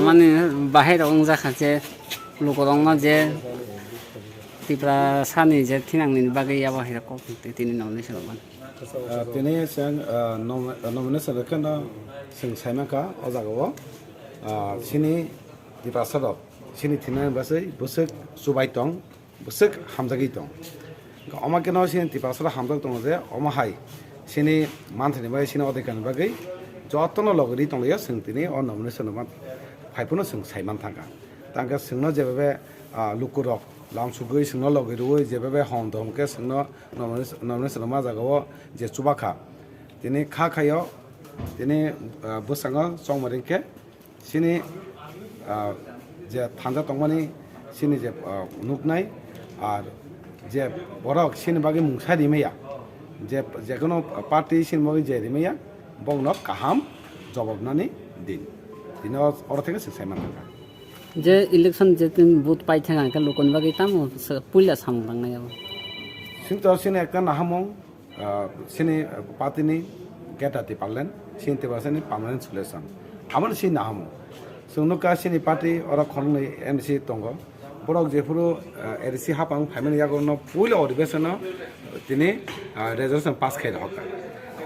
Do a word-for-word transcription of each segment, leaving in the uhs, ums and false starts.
Mani bahai rok wngjakha je lukurokno je Tiprasani je thinangni bagwi abo hai rok kok tini nomination rok mani. Ah, tini chwng, ah, nom-, nomination rwkhe no chwng saimankha o jagao, ah, chini Tiprasa rok chini thinani bagwi bwswk chubai tong, bwswk hamjagwi tong. Omo khe no chini Tiprasa rok hamjak tongo je omo hai chini manthani bagwi, chini odhikar ni bagwi jotono logi ri tonglaio chwng tini o nomination rwma phai phano chwng saiman thangkha. Tangkhe chwngno jebebe, ah, lukurok lamsugwi chwngno logi rwui jebebe hom dom khe chwngno nomination, nomination rwma jagao je chubakha. Tini kha khaio, tini, ah, bwskango chongma ringkhe chini, ah, je thanja tongmani chini je, ah, nuknai, ar je borok chini bagwi mungsa rimaya, je, jekono party chini bagwi je rimaya, bongno kaham jobab nani din. Tini oro theke se saiman thangkha. Je election je tin vote pai thang ang khe lukuni bagwi tamo se puila samung tangnai abo. Sinto chini ekta nahamung, ah, chini party ni Greater Tipraland, chini Tiprasa ni permanent solution. Amo chini nahamung. Chwng nukha chini party oro khoroknwi M D C tongo. Borok jephuru, ah, A D C hapang phaimani yago no puila odhibeshon no tini, ah, resolution pass khai rohorkha.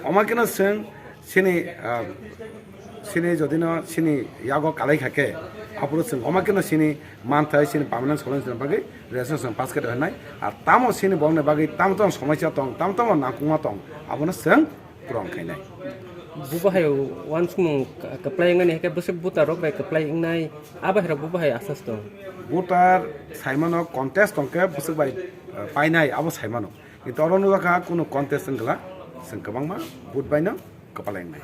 Omo khe no chwng chini, ah, chini jodi no chini yago kalai kha khe, aphuru chwng omo khe no chini manthai chini permanent solution bagwi resolution pass khai rohornai. Ar tamo chini borokni bagwi tamo tamo somosa tong, tamo tamo nangkukma tong, abono chwng puron khainai. Bubo hai uansukmung kwplai wngnani hai khe bwswk voter rok bai kwplai wngnai, abo hai rok bubo hai asas tong. Voter saimano contest tong khe bwswk bai, eh, painai abo saimano. Kintu oro nukjakha kunu contest wngkha, chwng kwbangma vote baino kwplai wngnai.